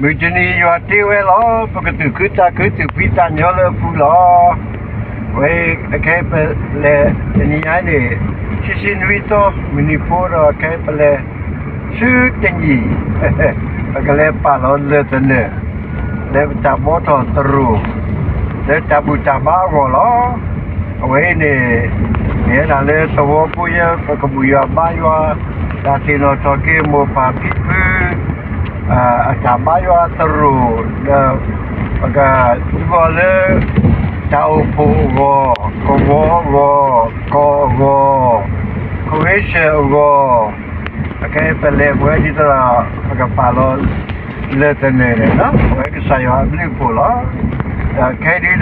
မုၢ်တနံၤယွၤတ့ဝဲလီၤ, ပကသူၣ်ခုသးခု သူၣ်ဖှံသးညီလၢအပူၤလီၤ. ဝဲအခဲပလဲၤတနံၤညါန့ၣ်, ဆံဆံနွံသီ မုၢ်နံၤဖိဒီး အခဲပလဲၤဆူတနံၤ, ပကလဲၤပာ်လီၤလၢၢ်သနၢၣ် လၢပတၢ်ဘှီထီၣ်သရိာ် လၢတၢ်ဘူၣ်တၢ်ဘါအဂီၢ်လီၤ. အဝဲအံၤန့ၣ် မ့ၢ်ဝဲဒၣ်လၢသဝီဖိယဲ ပကဘူၣ်ယွၤဘါယွၤ, တၢ်သ့ၣ်နီၣ်ထီၣ်က့ၤမိၢ်ပၢ်ဖံဖု အတၢ်ဘါယွၤသရိာ် ဒီး ပကသူအီၤလၢ တၢ်အိၣ်ဖှိၣ်အဂီၢ်, ကဝီၤအဂီၢ်, ကီၢ်အဂီၢ်, ကဝ့ၡၢၣ်အဂီၢ်, အခဲပလဲၤပဝဲဒ်သိးဒီး ပကပာ်လီၤလၢၢ်သနၢၣ်န့ၣ်လီၤ. အဝဲကစၢ်ယွၤအဘျုးအဖှိၣ်လီၤ. ဒီးခဲအံၤဒုဒီး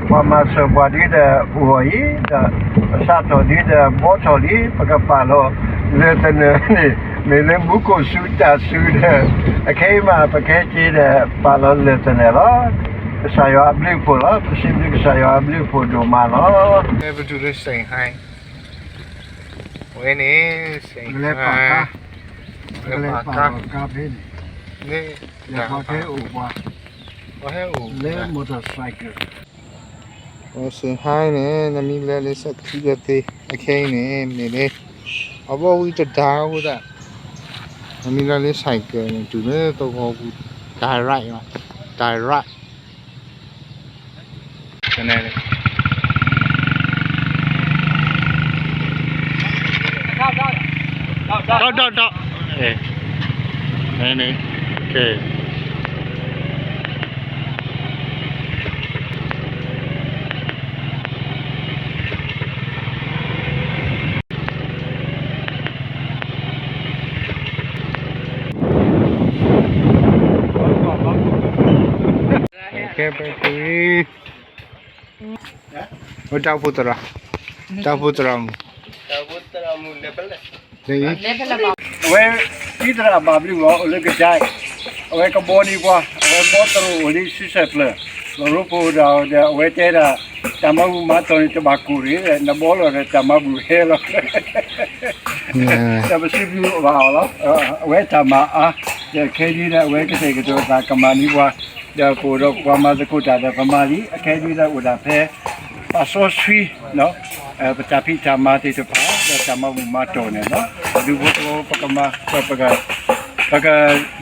ပှၤမၤစၢၤပှၤဒုဒီး အိၣ်အီၤအံၤဒီး ပစးထီၣ်ဒုဒီး ဘှီထီၣ်လံ ပကပာ်လီၤလၢၢ်သနၢၣ်န့ၣ် မ့ၢ်လၢမူခိၣ်စူၤတၢ်စူၤဒီး အခဲအံၤမး ပခဲက့ၤဒီး ပာ်လီၤလၢၢ်သနၢၣ်လီၤ. ကစၢ်ယွၤအဘျုးအဖှိၣ်လီၤ. ပစံးဘျုးကစၢ်ယွၤအဘျုးအဖှိၣ်ဒိၣ်မးလီၤ. အဲၣ်ပတုၤလၢ Shanghai ဝဲန့ၣ် Shanghai ပကလဲၤပာ်ကါ, ပကလဲၤပာ်လီၤကါဖဲန့ၣ်, လၢပှၤကဟဲအိၣ်ပှၤ, ပှၤဟဲအိၣ်လၢ motorcycle ပှၤ Shanghai န့ၣ် နမ့ၢ်လဲၤလၢ စးထံယသ့ အခဲအံၤန့ၣ် မ့ၢ်န့ၣ် အဘီဝံၤတဒါအဃိသတး နမ့ၢ်လဲၤလၢ cycle န့ၣ် တုၤလၢသဝီပူၤ direct လီၤ, direct န့ၣ် ဒီး ဒီး ဒီး အဲ န့ၣ် ကဲ ကဲ ပတုၤ ဝဲတၢ်အိၣ်ဖှိၣ်သရၣ်, တၢ်အိၣ်ဖှိၣ်သရၣ်မုၣ်, အဝဲ တံၤသရၣ်ဘၣ်ဘျုးဂီၢ် အိၣ်လၢကဒဲ, အဝဲကဘှီန့ၢ်ပှၤ, အဝဲဘှီသရိာ်အိၣ်လံ ဆံဆဲၣ်ဖျၢၣ်, လီၤရိဖှိၣ်ဒၣ်ဒီး အဝဲတဲဒၣ် တၢ်မၤဘူၣ်မၤတီၢ်န့ၣ် တဘၣ်ကိၢ်ရ့ၣ်, နဘှီလီၤဒီး တၢ်မၤဘူၣ်ဟဲလီၤ ဒီးပစံးဘျုးဘၣ်အီၤလီၤ. အဝဲတၢ်မၤအါ, ဒီးခဲအံၤဒုဒီး အဝဲကတဲာ်ကတီၤသးကမၤန့ၢ်ပှၤ, ဒီးပအိၣ်ဒီးပှၤမၤသကိးတၢ်ဒီးပမၤလံ, အခဲအံၤဒုဒီးအိၣ်ဒၣ်ဖဲ ပာ်စီဆှံ ပတၢ်ဖံးတၢ်မၤသ့ၣ်တဖၣ် ဒီးတၢ်မၤဘူၣ်မၤတီၢ်န့ၣ်လီၤ. ဒူဖိသဝီပကမၤ, ပက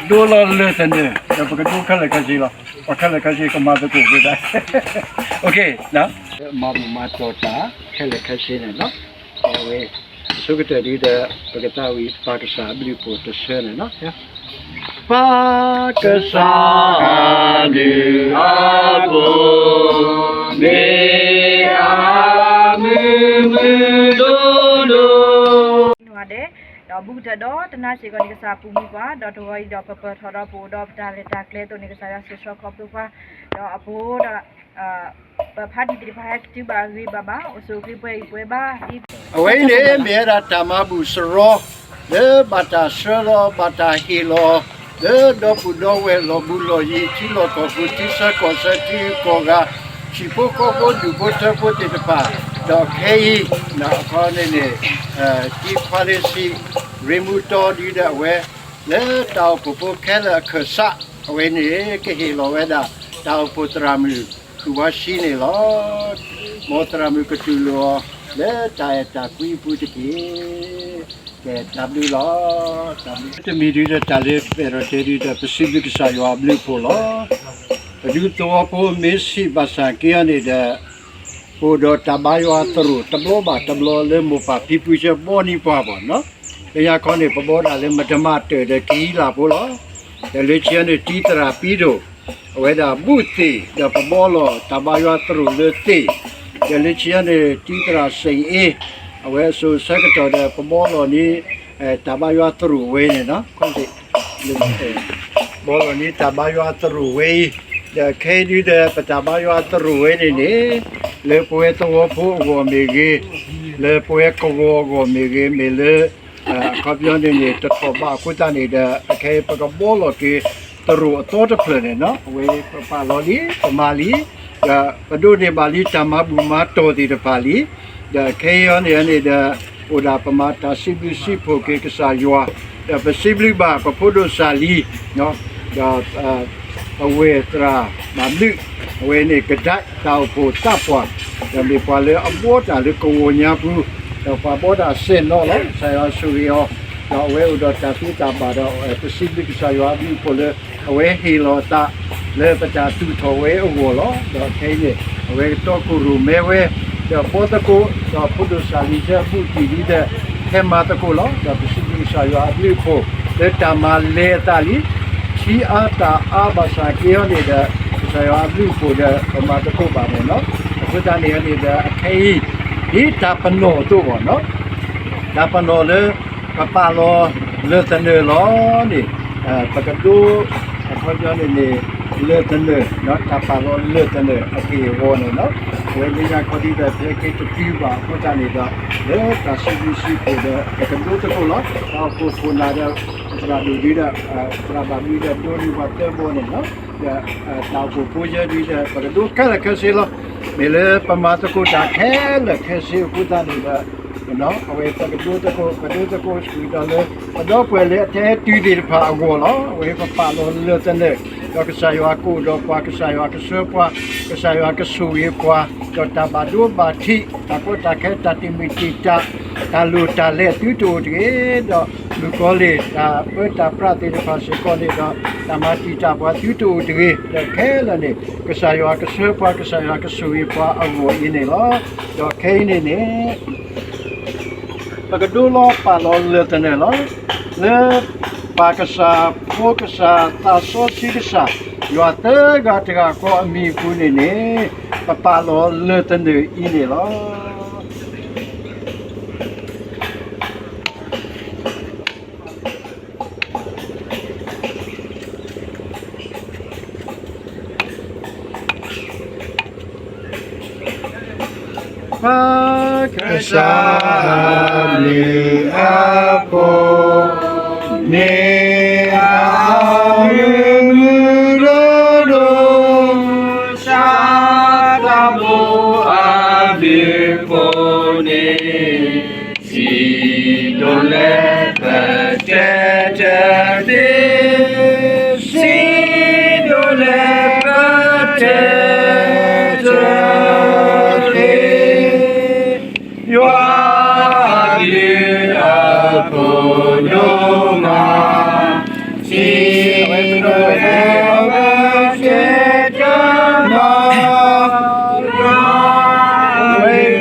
ဒိလီၤလၢၢ်သနၢၣ် ဒီးပကဒိခဲလၢာ်ခဲဆ့လီၤ. ပှၤခဲလၢာ်ခဲဆ့ကမၤသကိးက့ၤဒၣ်, မၤဘူၣ်မၤတီၢ်တၢ်ခဲလၢာ်ခဲဆ့န့ၣ်လီၤ. အဝဲ အဆိကတၢၢ်ဒုဒီး ပကသးဝံၣ်ပၢ်ကစၢ်အဘျုးအဖှိၣ်တဆၢန့ၣ်လီၤ. ပၢ်ကစၢ်အဘျုးအဖှိၣ် မ့ၢ်အမုာ်မုာ်ဒိၣ်ဒိၣ် နွၤဒဲး, ဒီးဘူးကတၢၢ်ဒီးတနါစ့ၢ်ကီးန့ၣ် ကစၢ်ပူၤမံပှၤ, ဒီးတဂီၤအံၤဒီးပပၢၢ်ထီၣ်ဒီးပအိၣ်ဒီးပတၢ်လဲၤတၢ်ကျဲအသိးန့ၣ် ကစၢ်ယွၤဆိၣ်ဂ့ၤခီဖျိပှၤ, ဒီးအပှၤဒီး ပဖါတံၢ်သ့ၣ်တဖၣ်ဟဲကတုၤဘၣ်ဂ့ၤဘၣ်ဘၣ်, အိၣ်ဆူၣ်အိၣ်ချ့ပှဲၤဂံၢ်ပှဲၤဘါ, အဝဲအံၤန့ၣ် မ့ၢ်ဝဲဒၣ်တၢ်မၤဘူၣ်စရီ လၢဘၣ်တၢ်ဆှၢလီၤ ဘၣ်တၢ်ဟ့ၣ်လီၤ လၢဒီပုၢ်ဒီဝဲၢ်လီၢ်ဘူးလီၢ်ယံၤ ထံလီၢ်ကီၢ်ပူၤ ထံဆၢကီၢ်ဆၢ ထံဂုၤကီၢ်ဂၤ ဟံၣ်ဖိဃီဖိ ဒူၣ်ဖိထၢဖိသ့ၣ်တဖၣ်, ဒီးခဲအံၤ အခီန့ၣ်န့ၣ် တံခွါလ့ဆံး ရ့မူတီဒုဒီးအဝဲ လၢတၢ်အိၣ်ဖှိၣ်ဖိခဲလၢာ်အခၢၣ်စး အဝဲန့ၣ် ကဟ့ၣ်လီၤဝဲဒၣ် တၢ်အိၣ်ဖှိၣ်သရၣ်မုၣ် ဃုာ်ဝါဆံန့ၣ်လီၤ. မ်သရၣ်မုၣ်ကတူၢ်လိာ်အီၤ လၢတၢ်အဲၣ်တၢ်ကွံအပူၤတက့ၢ်. ကဲ တၢ်ဘျုးလီၤ. တၢ်ဘျုး တမံၤဒုဒီး တၢ်လၢပအဲၣ်ဒိးတဲဒုဒီး ပစံးဘျုးကစၢ်ယွၤအဘျုးအဖှိၣ်လီၤ. ပဒူသဝီဖိမ့ၢ်ဆံးဘၣ်ဆၣ်က့အီၤန့ၣ်ဒီး ပအိၣ်ဒီးတၢ်ဘါယွၤသရိာ်တဘျီဘၣ်တဘျီ လၢမိၢ်ပၢ်ဖံဖုဆၢဘှီန့ၢ်ပှၤဘၣ်နီၤ. လၢညါခီန့ၣ် ပဘှီဒၣ်လၢမတမၤတၢၢ်ဒီးကဟံးလၢ်ဖိလီၤ. ဒီးလၢခံန့ၣ် တံၤသရၣ်ပံဒိၣ် အဝဲဒၣ်ဘူၣ်သ့ၣ် ဒီးပဘှီလီၤတၢ်ဘါယွၤသရိာ်လၢသ့ၣ်, ဒီးလၢခံန့ၣ် တံၤသရၣ်စ့ၣ်အ့, အဝဲအစိၤဆၢကတီၢ်ဒီး ပဘှီလီၤန့ၢ် တၢ်ဘါယွၤသရိာ်ဝဲန့ၣ်နီၤ, ဘှီလီၤန့ၢ်တၢ်ဘါယွၤသရိာ်ဝဲအံၤ, ဒီးခဲအံၤဒုဒီး ပတၢ်ဘါယွၤသရိာ်ဝဲန့ၣ်န့ၣ် လၢပဝဲသဝီဖိအဂီၢ်မ့ၢ်ဂ့ၤ, လၢပဝဲကဝီၤအဂီၢ်မ့ၢ်ဂ့ၤ, မ့ၢ်လၢ အခီပညီန့ၣ်န့ၣ် တထီၣ်ဘးအဃိသတးန့ၣ်ဒီး အခဲအံၤပကဘှီလီၤက့ၤ သရိာ်အသီတဖျၢၣ်န့ၣ်နီၤ, အဝဲပပာ်လီၤလံ ပမၤလံ, ဒီးပဒိးန့ၢ်ဘၣ်လံတၢ်မၤဘူၣ်မၤတီၢ်သ့ၣ်တဖၣ်လံ, ဒီးခဲအံၤအံၤန့ၣ်န့ၣ်ဒီး အိၣ်ဒၣ်ပမၤတၢ်စံးဘျုးစံးဖှိၣ်က့ၤကစၢ်ယွၤ, ဒီးပစံးဘျုးဘၣ်ပဖိဒိၣ်စၢ်လံ, ဒီး ဒီး ပဝဲၢ်သရၣ်ဘၣ်ဘျုး အဝဲန့ၣ်ကဒါတၢ်အိၣ်ဖှိၣ်သးပှၢ်, ဒီးမ့ၢ်ပှၤလၢအဘှီတၢ်လၢကဝီၤညါပူၤ, ဒီးပှၤဘှီတၢ်စဲးနီၤလီၤ. ကစၢ်ယွၤဆိၣ်ဂ့ၤအီၤ, ဒီးအဝဲအိၣ်ဒီးတၢ်သ့တၢ်ဘၣ်ဒီး ပစံးဘျုးကစၢ်ယွၤအဘျုးအဖှိၣ်လၢ အဝဲဟ့ၣ်လီၤသးလၢပတၢ်သူၣ်ထီၣ်ဝဲအဂီၢ်လီၤ. ဒီးခဲအံၤန့ၣ် အဝဲကတီခိၣ်ရိၣ်မဲဝဲ ဒီးဘှီသကိး ဒီးဖိဒိၣ်စၢ်လံၤဆၢအဘူးတံၢ်လံဒီး ဟဲမၤသကိးလီၤ. ဒီးပစံးဘျုးကစၢ်ယွၤအဘျုးအဖှိၣ် လၢတၢ်မၤလဲၤအသးလံ ထံအါတၢ်အါဘၣ်ဆၣ်က့ၤအီၤန့ၣ်ဒီး ကစၢ်ယွၤအဘျုးအဖှိၣ်ဒီး ပမၤသကိးဘၣ်မ့ၢ်နီၤ. အဃိသတးန့ၣ်န့ၣ်ဒီး အခဲအံၤ ဒ်တၢ်ပနီၣ်အသိးဘၣ်နီၤ, တၢ်ပနီၣ်လၢ ပပာ်လီၤလၢၢ်သနၢၣ်လီၤန့ၣ် ပကဒိ အခီပညီန့ၣ်န့ၣ် လၢၢ်သနၢၣ် တၢ်ပာ်လီၤလၢၢ်သနၢၣ်အက့ၢ်အဂီၤန့ၣ်နီၤ, အဝဲလၢညါခီဒ်ဒီး ဖဲက့ၤတတုၤဘၣ်အဃိသတးန့ၣ်ဒီး လၢတၢ်စံးဘျုးစံးဖှိၣ်ဒီး ပကဒိသကိးလီၤ. ဒီးပခိၣ်နၢ်ဒီး သရၣ်ဒိၣ်ဒုဒီး သရၣ်ဘၣ်ဘျုးဒီး ဒိန့ၢ်ပှၤသၢဘီန့ၣ်နီၤ, ဒီးတၢ်အိၣ်ဖှိၣ်ဖိယဲဒုဒီး ပကဒိခဲလၢာ်ခဲဆ့လီၤ. မ့ၢ်လၢပမၤသကိးတၢ်ခဲလၢာ်ခဲဆ့အဃိသတးန့ၣ်ဒီး အဝဲပကဒိသကိး ပဒိသကိးဆူၣ်ဒီးလၢ ပဒီပုၢ်ဝဲၢ်လၢအတဟဲတုၤသ့ၣ်တဖၣ်အဂီၢ်လီၤ. အဝဲပပာ်လီၤလၢၢ်သနၢၣ် ဒီးကစၢ်ယွၤကအိၣ်ဒီးပှၤ ကစၢ်ယွၤကဆှၢပှၤ ကစၢ်ယွၤကဆိၣ်ဂ့ၤပှၤ ဒီးတၢ်ဘၣ်ဒိဘၣ်ထံး တၢ်ကီတၢ်ခဲ တၢ်တံာ်မုၢ်တံာ်တာ် တၢ်လိၣ်တၢ်လဲၤသုတအိၣ်တဂ့ၤ, ဒီးမုၣ်ကီၤလံၢ် တၢ်ပၢတၢ်ပြးသ့ၣ်တဖၣ်စ့ၢ်ကီးန့ၣ်ဒီး တၢ်မၤတံာ်တာ်ပှၤသုတအိၣ်တဂ့ၤ, ဒီးခဲလၢာ်န့ၣ် ကစၢ်ယွၤကဆှၢပှၤ ကစၢ်ယွၤကဆိၣ်ဂ့ၤပှၤအဂီၢ်အံၤန့ၣ်လီၤ. ဒီးခဲအံၤန့ၣ်န့ၣ် ပကဒိလီၤပာ်လီၤလၢၢ်သနၢၣ်လီၤ. လၢပၢ်ကစၢ် ဖိကစၢ် သးစီဆှံကစၢ် ယွၤသၢဂၤတဂၤဃီအမံၤအပူၤန့ၣ်န့ၣ် ပပာ်လီၤလၢၢ်သနၢၣ်အံၤန့ၣ်လီၤ. ပကစၢ်အဘျုးအဖှိၣ်န့ၣ် အမုာ်မုာ်ဒိၣ်ဒိၣ် ကစၢ်သးဘိအဘျုးအဖှိၣ်န့ၣ် စံးဒိၣ်လၢပတဲတသ့, စံးဒိၣ်လၢပတဲတသ့, ယွၤအဘျုးအဖှိၣ်ဒိၣ်မး, စံးဒိၣ်လၢပတဲတသ့, ယွၤအဘျုးအ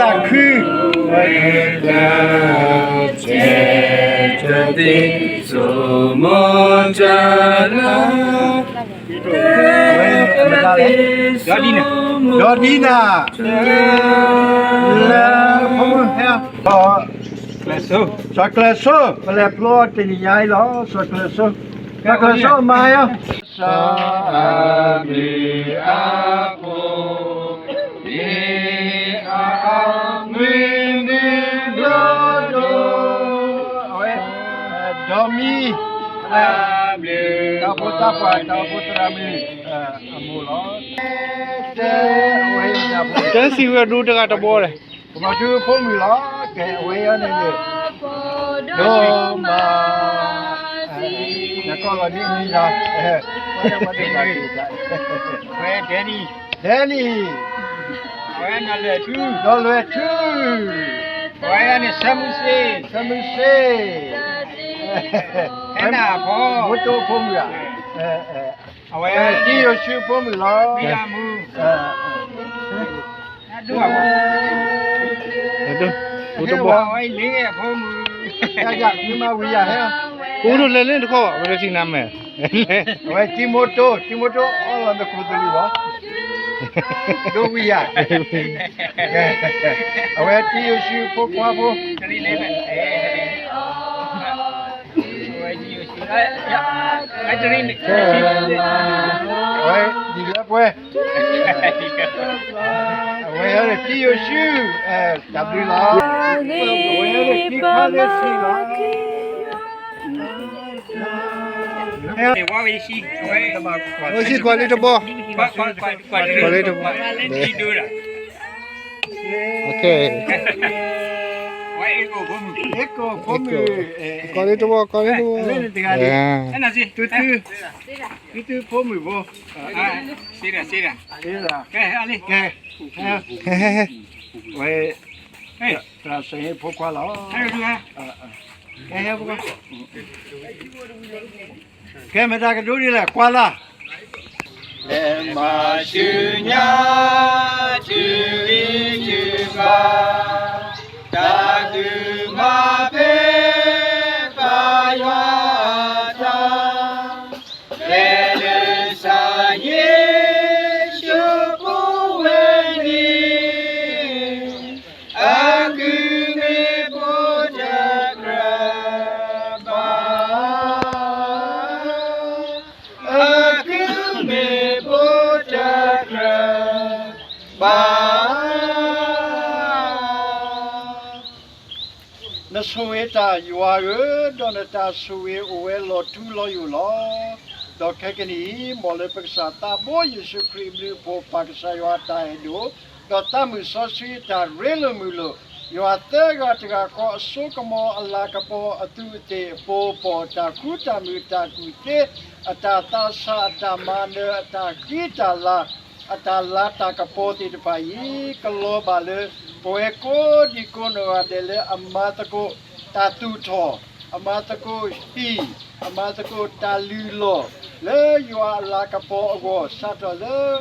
ဖှိၣ်ဒိၣ်မး, ဝဲဒီး ဒီးဒ်န့ၣ်, ဒီးဒ်န့ၣ်, လၢဖိမုၣ်ဟဲ, စီၤကျၢၤစိ, ပလဲၤဖျိတနံၤညါအံၤလီၤ, စီၤကျၢၤစိ, စီၤကျၢၤစိမၤယီၤ ကစၢ်အဘျုးအဖှိၣ်န့ၣ် အမုာ်မုာ်ဒိၣ်ဒိၣ်, အဝဲ ဒီးမံၤ တၢ်အိၣ်ဖှိၣ်သးပှၢ် တၢ်အိၣ်ဖှိၣ်သရၣ်မုၣ်အမိၢ်လီၤ. တဲစံးဝဲဒိတဂၤတဘီလဲၣ်, ကမၤထူဖိမုၣ်လီၤ, ကဲအဝဲအံၤန့ၣ်န့ၣ် ဒိၣ်မး, နကီၢ်လီၤဒ်မံၤလီၤ, ဝဲဒဲနံၣ်, ဒဲနံၣ်, အဝဲနီၢ်လွဲၢ်ထူ, နီၢ်လွဲၢ်ထူ, အဝဲန့ၣ် ဆၢမုၢ်စ့, ဆၢမုၢ်စ့, ဟဲနၤဖိ, မိၢ်တိၢ်ဖိမုၣ်ဧါ, အဝဲ တံယိၤၡူဖိမုၣ်လီၤ, ဝံယၤမူ, ဒိၣ်, ဖိမုၣ်, မ့ၢ်မၤဝံယၤဟဲ, ကအိၣ်ဒိၣ်လဲၤလၢတခီ အဝဲတထံၣ်နၤမဲာ်, အဝဲတံမိၢ်တိၢ်, တံမိၢ်တိၢ်အီလီၤနခိၣ်သလုးဘၣ်, ဒိၣ်ဝံယၤ, အဝဲတံယိၤၡူဖိခွါဖိ အဝဲဒ်လဲၣ်ပှဲၤ, အဝဲတံယိၤၡူ, တၢ်ဘျုးလီၤ, အဝဲတံခွါလၢဆံးလီၤ, ဝဲဆံးကွၢ်လၢတဘီ, ကွၢ်လၢတဘီ, အ ကိးဖိမုၣ်, ကိးဖိမုၣ်, ကိးလၢတဝီ, ကိးလၢတဝီ, မ့ၢ်နတဂၤဒ်, သုသု, သုသုဖိမုၣ်ဖိ, စ့ဒၣ်, စ့ဒၣ်, ကဲ, ကဲ, ဝဲ, သရၣ်စ့ဖိခွါလီၤ, ကဲ, ဟဲ, ကဲမတၤကဒိဒ်လဲၣ်, ကွၢ်လၢ်, လဲၤမၤဆူညါ, တုၤလံတုၤဘၣ်, တၢ်ကုၢ်မၤဖဲပယွၤအတၢ်, လဲၤလၢစၤယ့ၣ်ၡူးဖိဝဲန့ၣ် အကုၢ်မ့ၢ်ဖိတကြၢးဘၣ်, အကုၢ်မ့ၢ်ဖိတကြၢးဘၣ်. နဆိၣ်ဂ့ၤတၢ်ယွၤဧၢ, ဒီးနတၢ်ဆိၣ်ဂ့ၤအိၣ်ဝဲလီၤထူလီၤယိာ်လီၤ. ဒီးခဲကနံၣ်အံၤ, မ်လၢပကစၢ်သးဘိယ့ၣ်ၡူးခရံာ်အဘျုးအဖှိၣ် ပၢ်ကစၢ်ယွၤအတၢ်အဲၣ်ဒိၣ်, ဒီးသးမုၢ်စီဆှံအတၢ်ရ့လိာ်မုာ်လိာ်, ယွၤသၢဂၤတဂၤဃီအစိကမီၤအလၤကပီၤအသူးအသ့ၣ်အပူၤ ပှၤတၢ်ဃူတၢ်မုာ်အတၢ်ကူၣ်သ့, အတၢ်သးစၢ်အတၢ်မၤနၢၤ အတၢ်ဃံတၢ်လၤ အတၢ်လၤတၢ်ကပီၤသ့ၣ်တဖၣ်အံၤ ကလီၤဘၣ်လၢပဝဲကိးဒံကိးနီၢ်ဂၤဒဲးလၢအမၤသကိးတၢ်သူၣ်ထီၣ်, အမၤသကိးဟံၣ်, အမၤသကိးတၢ်လုၢ်လီၢ် လၢယွၤအလၤကပီၤအဂီၢ် စးထီၣ်လၢ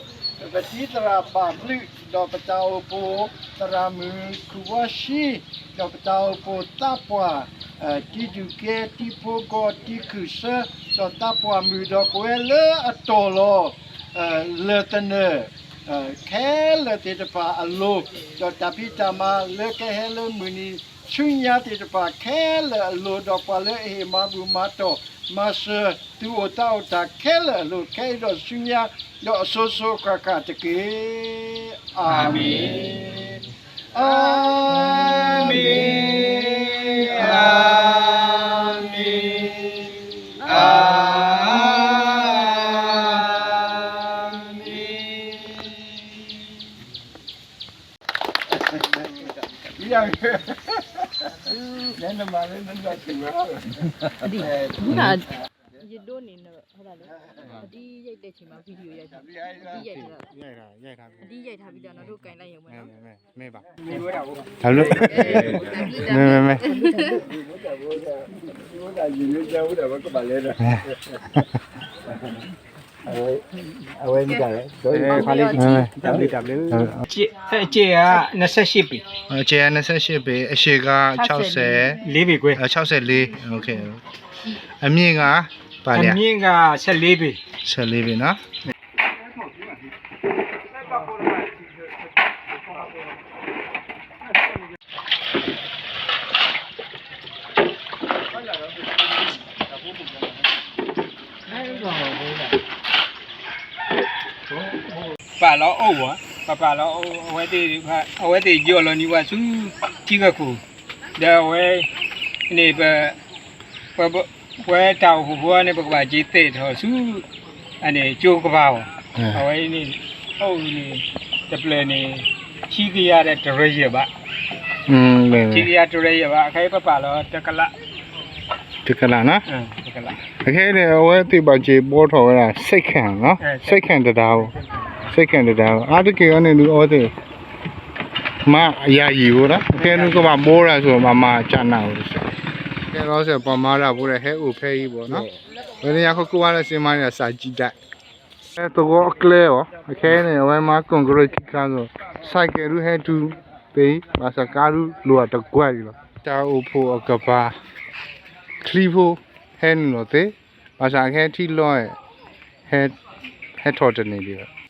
ပတံၤသရၣ်ဘၣ်ဘျုး, ဒီးပတၢ်အိၣ်ဖှိၣ်သရၣ်မုၣ်ခူၣ်ဝီဆှံ, ဒီးပတၢ်အိၣ်ဖှိၣ်သးပှၢ် တံၤဒုၣ်ကဲ, တံၤဖိကီၢ်, တံၤခုၣ်ဆၢ, ဒီးသးပှၢ်မုၣ်, ဒီးပဝဲလၢအတီၢ်လီၤ လၢၢ်သနၢၣ် ခဲလၢာ်သ့ၣ်တဖၣ်အလိၤ, ဒီးတၢ်ဖံးတၢ်မၤလၢကဟဲလၢမုၢ်နံၤဆူညါသ့ၣ်တဖၣ်ခဲလၢာ်အလိၤ, ဒီးပှၤလၢအဟ့ၣ်မၤဘူၣ်မၤတီၢ်မၤစၢၤ သူၣ်အိၣ်သးအိၣ်တၢ်ခဲလၢာ်အလိၤ, ခဲအံၤဒီးဆူညါ ဒီးအစိၤစိၤဃၣ်ဃၣ်တက့ၢ်. အၤမ့ၣ်, အၤမ့ၣ်, အၤမ့ၣ်, အၤမ့ၣ်. ယဒိးန့ၣ် အဒံယဲၢ်တဲဆံးမး video ယဲၢ်ဆံး, အဒံယဲၢ်ဆံး, အဒံယဲၢ်ဆံး, အဒံယဲၢ်ဆံး, တၢ်ဘျုး, မ့ၢ်, မ့ၢ်, မ့ၢ်, အဝဲမ့ၢ်တၢ်လဲၣ်, တၢ်ဘျုး, တၢ်ဘျုး, အစ့ဧါ, နှစ်ဆယ့်ရှစ်ပေ, အစ့ဧါ, နှစ်ဆယ့်ရှစ်ပေ, အရှည်က ခြောက်ဆယ်လေးပေခွဲ, ခြောက်ဆယ်လေး, အမြင့်က အမြင့်က ဆယ့်လေးပေ, ဆယ့်လေးပေနော်. ပာ်လီၤအိၣ်ဝဲ, ပပာ်လီၤအိၣ်, အဝဲသ့ၣ်ယီၢ်လီၤန့ၢ်ဝဲဆူ ထံဂၤခိၣ်, ဒီးအဝဲန့ၣ် ပ ပဝဲတၢ်အိၣ်ဖှိၣ်ဖိန့ၣ် ပကဘၣ်က့ၤသဲးထီၣ်ဆူ အန့ၣ် ကၠိကပၤအီၤ, အဝဲန့ၣ် အိၣ်န့ၣ် တပျၢၤန့ၣ် ဆံကယၤဒီးတရၢယဲၢ်ဘး, ဆံကယၤတရၢယဲၢ်ဘး, အခဲအံၤပပာ်လီၤတကလး, တကလးနီၤ, အခဲအံၤန့ၣ် အဝဲသ့ၣ်ဘၣ်က့ၤဘှီထီၣ်ဝဲဒၣ် စဲးခၣ်နီၤ, စဲးခၣ်တဒၣ်, စဲးခၣ်တဒၣ်, အါတက့ၢ်အံၤန့ၣ်ဒုး အဝဲသ့ၣ် မၤယၤယံာ်ဖိလီၤ, ခဲအံၤနုၢ်ကဘၣ်ဘိဒၣ်ဆိ မၤမၤကၢ်နၢ်ဝဲ, ခဲလီၤစဲး ပှၤမၤတၢ်ဖိဒီး ဟဲအိၣ်ဖဲအံၤဘၣ်နီၤ, ဝဲန့ၣ်ညါ ခိၣ်ကိၣ်ဝါလၢစ့မၤန့ၣ် စးကံဒၣ်, သဝီအကျဲအီၤ, အခဲအံၤန့ၣ် အဝဲမၤကီၢ်ကရၢခံခါသိး, ဆဲးကဲဒုးဟဲတုၤသ့, ဘၣ်ဆၣ်ကါဒုးလိၣ်အတကွၢ်ဒံးလီၤ, တၢ်အိၣ်ဖှိၣ်အကပၤ ချံဖိဟဲနုာ်လီၤသ့, ဘၣ်ဆၣ်ခဲထံလီၤ, ဟဲထီၣ်တန့ၢ်ဒံးဘၣ်.